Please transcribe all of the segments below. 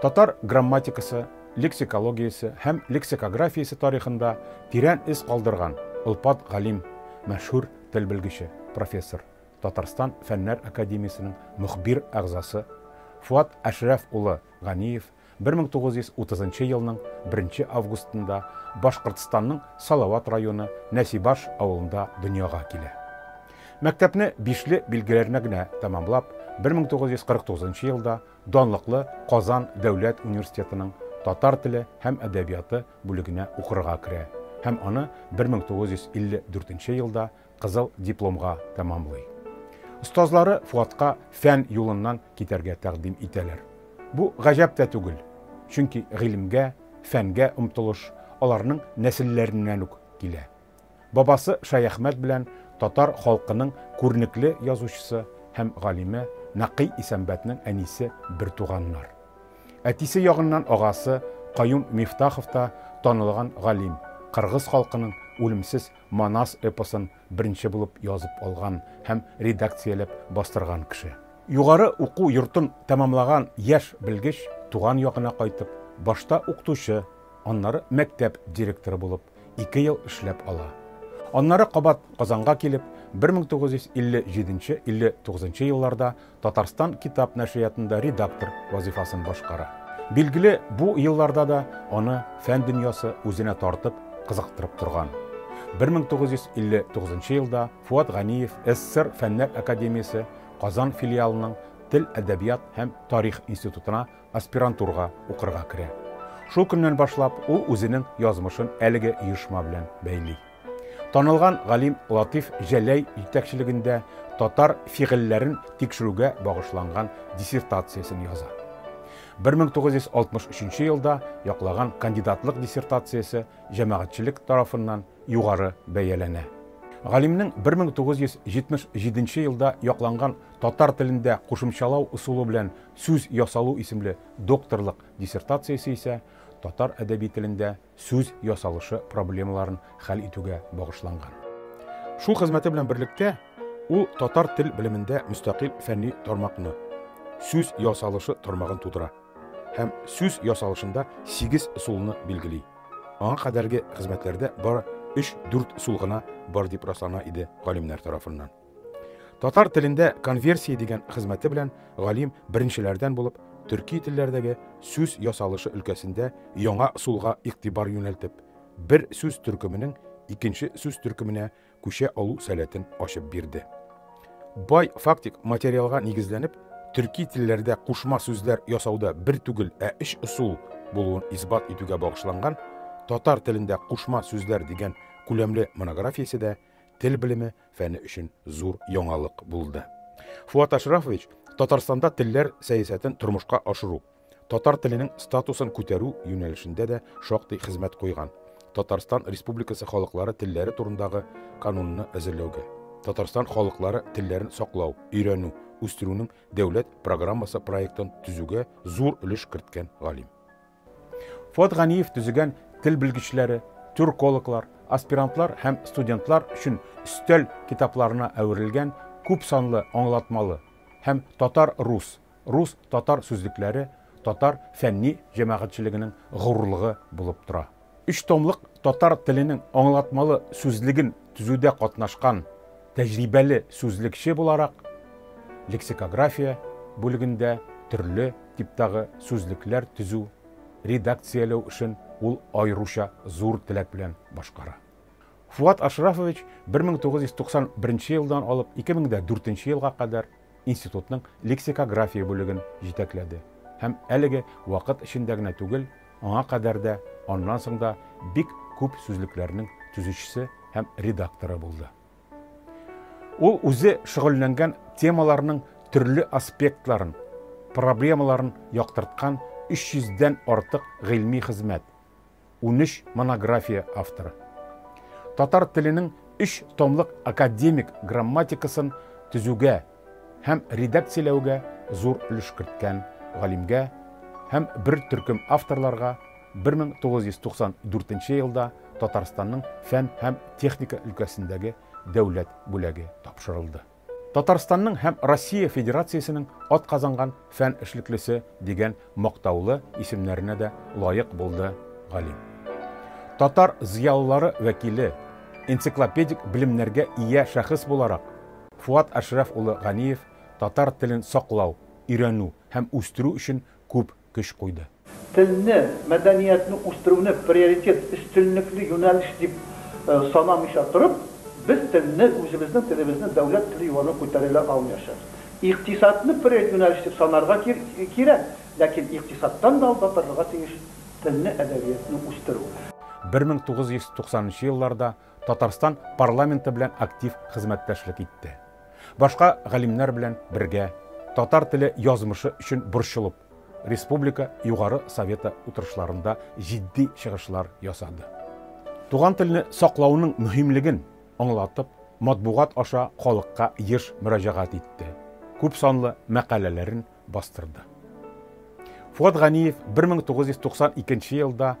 Татар грамматикасы, лексикологиясе һәм лексикографиясе тарихында тирән эз калдырган олпат галим, мәшһүр тел белгече, профессор, Татарстан Фәннәр академиясенең мөхбир әгъзасы Фуат Әшрәф улы Ганиев 1930 елның 1 августында Башкортстанның Салават районы Нәсибаш авылында дөньяга килә. Мәктәпне бишле билгеләренә генә тәмамлап, 1949 елда данлыклы Казан дәүләт университетының татар теле һәм әдәбияты бүлегенә укырга керә һәм аны 1954 елда кызыл дипломга тәмамлый. Остазлары Фуатка фән юлыннан китәргә тәкъдим итәләр. Бу гаҗәп тә түгел, чөнки гыйлемгә, фәнгә омтылыш аларның нәселләреннән үк килә. Бабасы Шәяхмәт белән татар халкының күренекле язучысы һәм галиме Нәкый Исәнбәтнең әнисе бертуганнар. Әтисе ягыннан агасы Каюм Мифтахов та танылган галим, кыргыз халкының үлемсез Манас эпосын беренче булып язып алган һәм редакцияләп бастырган кеше. Югары уку йортын тәмамлаган яшь белгеч туган ягына кайтып, башта укытучы, аннары мәктәп директоры булып 2 ел эшләп ала. Аннары кабат Казанга килеп, 1957-59 елларда Татарстан китап нәшриятында редактор вазифасын башкара. Билгеле, бу елларда да аны фән дөньясы үзенә тартып, кызыктырып торган. 1959 елда Фуат Ганиев СССР Фәннәр академиясе Казан филиалының Тел, әдәбият һәм тарих институтына аспирантурага укырга керә. Шул көннән башлап ул үзенең язмышын әлеге оешма белән бәйли. Танылган галим Латыйф Җәләй җитәкчелегендә татар фигыльләрен тикшерүгә багышланган диссертациясен яза. 1963 елда яклаган кандидатлык диссертациясе җәмәгатьчелек тарафыннан югары бәяләнә. Галимнең 1977 елда якланган татар телендә кушымчалау ысулы белән сүз ясалу исемле докторлык диссертациясе исә татар әдәби телендә сүз ясалышы проблемаларын хәл итүгә багышланган. Шул хезмәте белән берлектә ул татар тел белемендә мөстәкыйль фәнни тармакны, сүз ясалышы тармагын тудыра һәм сүз ясалышында 8 ысулны билгели. Аңа кадәрге хезмәтләрдә бары 3-4 ысул гына бар дип раслана иде галимнәр тарафыннан. Татар телендә конверсия дигән хезмәте белән галим беренчеләрдән булып төрки телләрдәге сүз ясалышы өлкәсендә яңа ысулга игътибар юнәлтеп, бер сүз төркеменең икенче сүз төркеменә күчә алу сәләтен ачып бирде. Бай фактик материалга нигезләнеп, төрки телләрдә кушма сүзләр ясауда бер түгел, ә өч ысул булуын исбат итүгә багышланган татар телендә кушма сүзләр дигән күләмле монографиясе дә тел белеме фәне өчен зур яңалык булды. Фуат Ашрафович Татарстанда телләр сәясәтен тормышка ашыру, татар теленең статусын күтәрү юнәлешендә дә шактый хезмәт куйган. Татарстан Республикасы халыклары телләре турындагы канунны әзерләүгә, Татарстан халыклары телләрен саклау, өйрәнү, үстерүнең дәүләт программасы проектын төзүгә зур өлеш керткән галим. Фуат Ганиев төзегән тел белгечләре, тюркологлар, аспирантлар һәм студентлар өчен өстәл китапларына әверелгән күп санлы аңлатмалы һәм татар-рус, рус-татар сүзлекләре татар фәнни җәмәгатьчелегенең горурлыгы булып тора. Өч томлык татар теленең аңлатмалы сүзлеген төзүдә катнашкан тәҗрибәле сүзлекче буларак, лексикография бүлегендә төрле типтагы сүзлекләр төзү, редакцияләү эшен ул аеруча зур теләк белән башкара. Фуат Ашрафович 1991 елдан алып 2004 елга кадәр институтның лексикография бүлеген җитәкләде һәм әлеге вакыт эчендә генә түгел, аңа кадәр дә, аннан соң да бик күп сүзлекләрнең төзүчесе һәм редакторы булды. Ул үзе шөгыльләнгән темаларның төрле аспектларын, проблемаларын яктырткан 300дән артык гыйльми хезмәт, 13 монография авторы. Татар теленең 3 томлык академик грамматикасын төзүгә һәм редакцияләүгә зур өлеш керткән галимгә һәм бер төркем авторларга 1994 елда Татарстанның фән һәм техника өлкәсендәге дәүләт бүләге тапшырылды. Татарстанның һәм Россия Федерациясенең атказанган фән эшлеклесе дигән мактаулы исемнәренә дә лаек булды галим. Татар зыялылары вәкиле, энциклопедик белемнәргә ия шәхес буларак, Фуат Әшрәф улы Ганиев татар телен саклау, өйрәнү һәм үстерү өчен күп көч куйды. Телне, мәдәниятне үстерүне приоритет, өстенлекле юнәлеш дип санамыйча торып, без телне, үзебезнең телебезне дәүләт теле югарына күтәрелә алмыячакбыз. Икътисадны приоритет юнәлеш дип санарга кирәк, ләкин икътисадтан да алда торырга тиеш телне, әдәбиятны үстерү. 1990 нчы елларда Татарстан парламенты белән актив хезмәттәшлек итте. Башка галимнәр белән бергә татар теле язмышы өчен борчылып, Республика Югары Советы утырышларында җитди чыгышлар ясады. Туган телне саклауның мөһимлеген аңлатып, матбугат аша халыкка еш мөрәҗәгать итте, күп санлы мәкаләләрен бастырды. Фуат Ганиев 1992 елда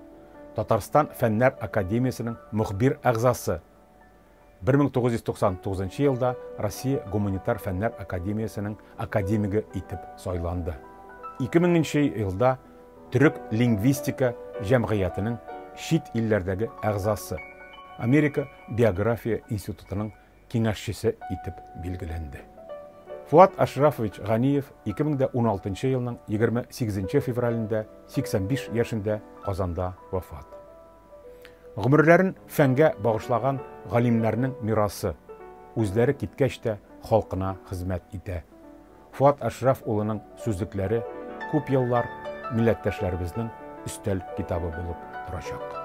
Татарстан Фәннәр академиясенең мөхбир әгъзасы, 1999 елда Россия Гуманитар фәннәр академиясенең академигы итеп сайланды. 2000 нче елда Төрек лингвистика җәмгыятенең чит илләрдәге әгъзасы, Америка биография институтының киңәшчесе итеп билгеләнде. Фуат Ашрафович Ганиев 2016 елның 28 февралендә 85 яшендә Казанда вафат. Гомерләрен фәнгә багышлаган галимнәрнең мирасы үзләре киткәч тә халкына хезмәт итә. Фуат Әшраф улының сүзлекләре күп еллар милләттәшләребезнең өстәл китабы булып торачак.